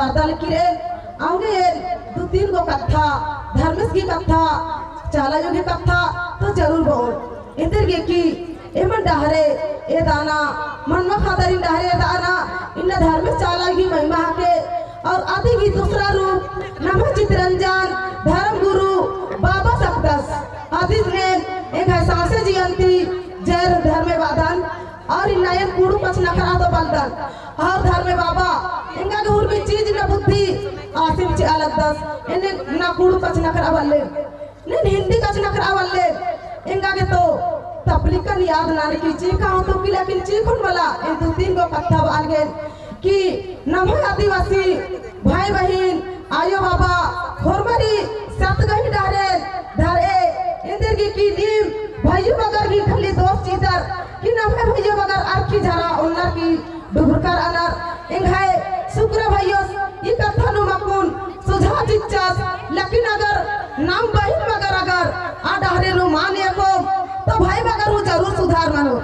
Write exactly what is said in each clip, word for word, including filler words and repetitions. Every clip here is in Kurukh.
अदल किरेन, औंगे एन दू तीन गो कत्था, धर्मेस गही कत्था, चाला अयो गही कत्था, तो जरूर बओन। एन्देरगे कि एमन डहरे एदना, मनवा खादरिन डहरे एदना, इन्ना धर्मेस चाला गही महिमा हके, और अदी गही दूसरा रूप, नम्है चितरंजन धर्म गुरु बाबस अख़दस, अदिन एन एंग्है सौंसे जियन ती जय धर्मे बअदन, और इन्ना एन कुँड़ुख़ कछनखरआ तो बलदन। और धर्मे बाबा, एंगा गे उर्मी चीज इन्ना बुद्धि आसिम चिआ लगदस, एन इन्ना कुँड़ुख़ कछनखरआ बल्ले, नीन हिन्दी कछनखरआ बल्ले, एंगा गे तो तपलिकन याद ननकी, चीख़ा हूँ तो कि लेकिन चीख़ोन मला, एन दू तीन गो कत्था बआलगेन कि नम्है आदिवासी भाई बहिन, आयो बाबा, होरमर ही सत गही डहरेन धरए, एन्देरगे कि नीम भइयो बगर गही खाली दोष चिअदर, कि नम्है भइयो बगर अरखी झरा ओन्नर की डुबरकर अनर, एंग्है सुकरा भइयोस ई कत्था नू मकुन सुझाव चिच्चस, लेकिन अगर नाम बहिन बगर अगर आ डहरे नू मल एकोम, तो भाई बगर हूँ जरूर सुधार मनो।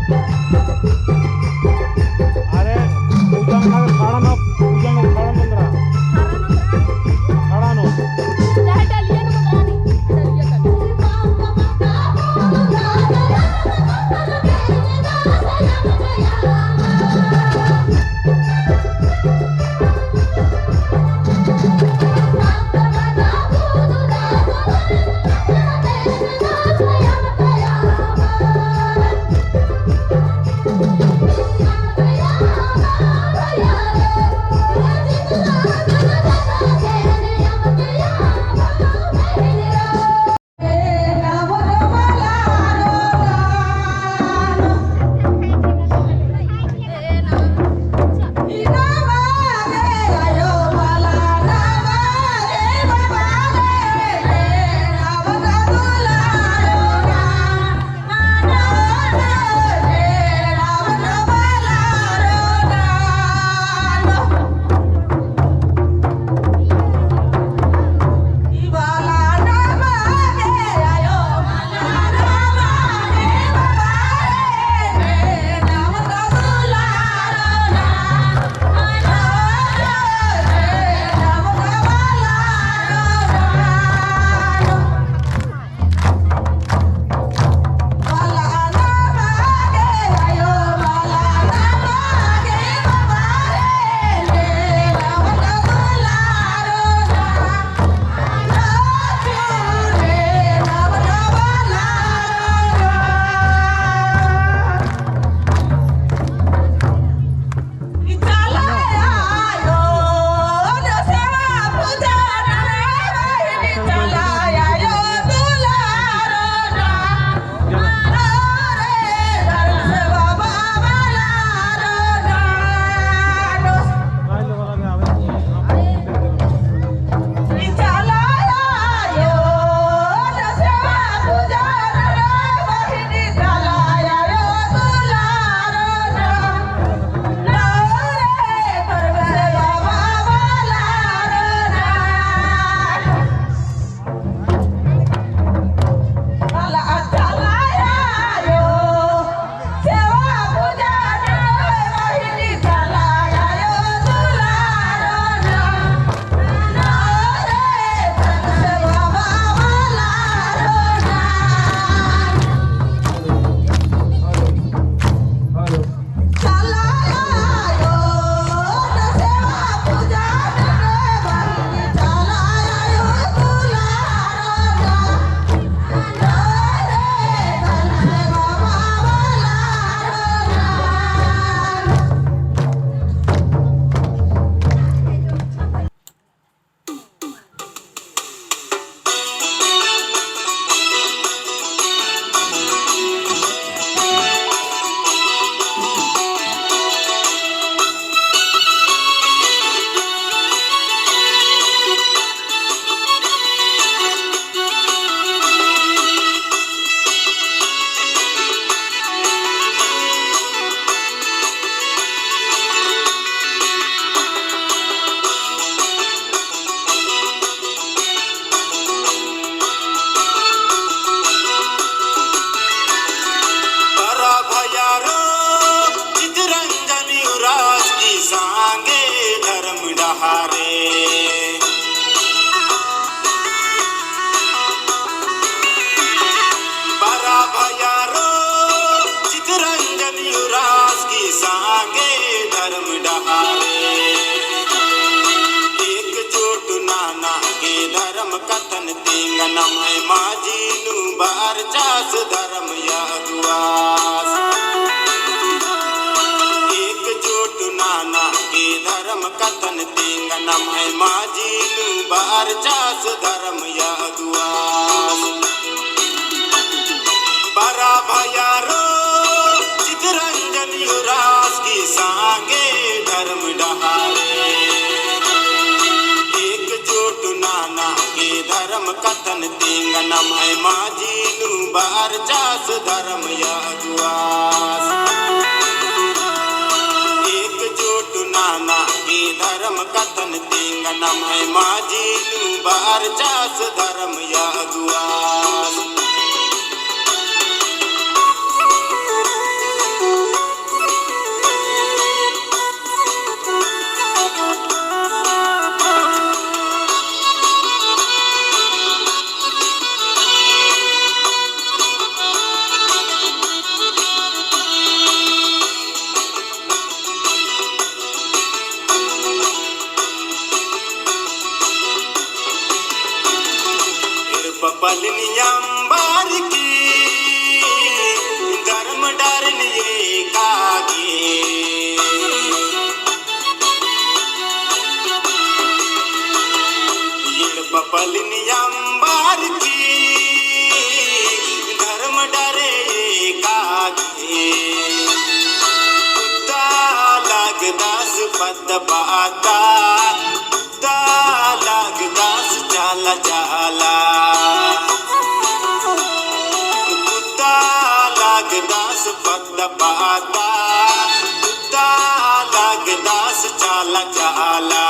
अरे, पूजा में खाड़ा ना, पूजा में खाड़ा नंदरा। खाड़ा नंदरा? खाड़ा नो। चाहे डलिया नो नंदरा नहीं, डलिया कर। बरा भैया रो चितरंजन उराँव की संगे धर्म डहारे। बरा भैया रो चितरंजन उराँव की संगे धर्म डहारे। एकजुट नना गे धर्म कत्थन तिंगनम है माजी नू बरचस धर्म अगुवास। एकजुट नना गे धर्म कत्थन तिंगनम है माजी नू बरचस धर्म अगुवास। बरा भैया रो चितरंजन उराँव की संगे धर्म डहारे। एकजुट नना गे धर्म कत्थन तिंगनम है माजी नू बरचस धर्म अगुवास। एकजुट नना गे धर्म कत्थन तिंगनम है माजी नू बरचस धर्म अगुवास। अम्बार की धर्म डहरेन एका गे। एड़पा पल्लिन अम्बार की धर्म डहरे एका गे। कुत्ता लगदस पद्दा पाता, कुत्ता लगदस चाला चाला। कुत्ता लगदस पद्दा पाता, कुत्ता लगदस चाला चाला।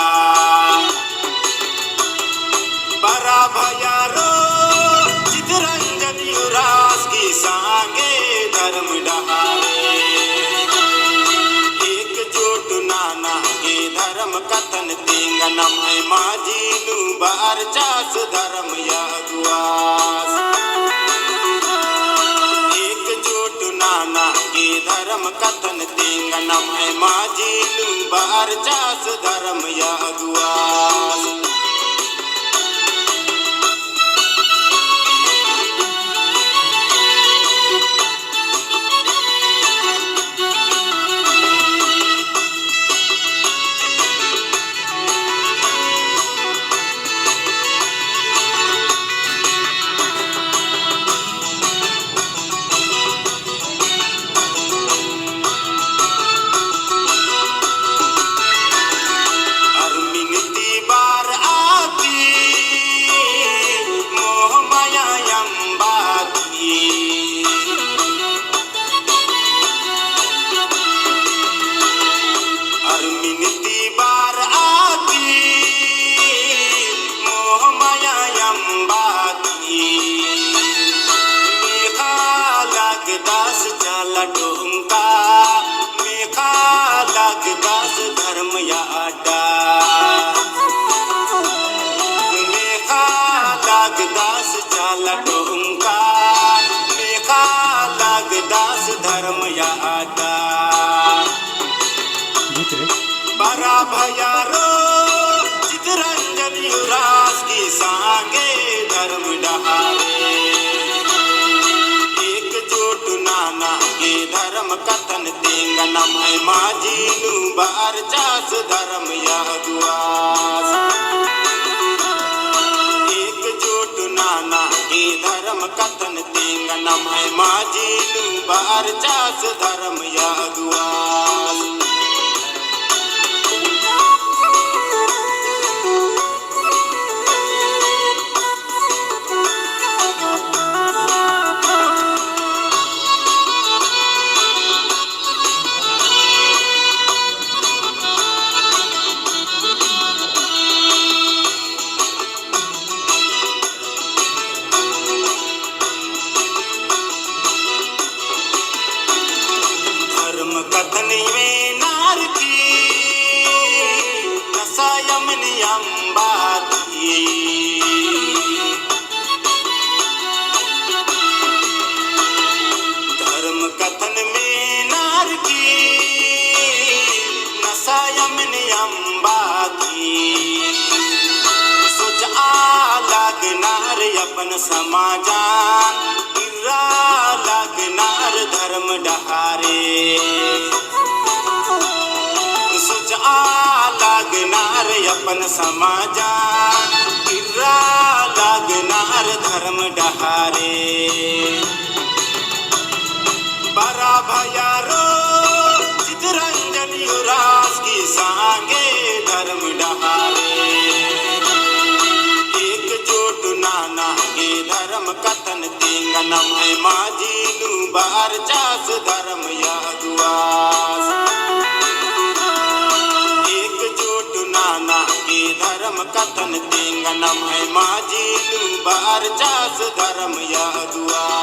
बरा भैयारो चितरंजन उराँव की संगे धर्म डहरे। एकजुट नना गे धर्म कत्थन तेंगा नम्है मझी नू बरचस धर्म अगुवास। एकजुट नना गे धर्म कत्थन तेंगा नम्है मझी नू बरचस धर्म अगुवास। अरमिन ती बरआ ती मोह माया अम्बा ती। अरमिन ती बरआ ती मोह माया अम्बा ती। मेखा लगदस चाला डोंका, मेखा लगदस धर्म अड्डा। मेखा लगदस चाला डोंका, मेखा लगदस धर्म अड्डा। बरा भैयारो चितरंजन उराँव की संगे धर्म डहरे। एकजुट नना गे धर्म कत्थन तेंगा नम्है मझी नू बरचस धर्म अगुवास। एकजुट नना गे धर्म कत्थन तेंगा नम्है मझी नू बरचस धर्म अगुवास। धर्म कत्थन मेनर की नसा अमन अम्बा ती। धर्म कत्थन मेनर की नसा अमन अम्बा ती। सोचआ लगनर अपन समाजन, इर्रा लगनर धर्म डहरे। सोचआ लगनर अपन समाजन, इर्रा लगनर धर्म डहरे। बरा भैयारो चितरंजन उराँव की संगे धर्म डहरे। एकजुट नना गे धर्म कत्थन तेंगा नम्है मझी नू बरचस धर्म अगुवास। एकजुट नना गे धर्म कत्थन तेंगा नम्है मझी नू बरचस धर्म अगुवास।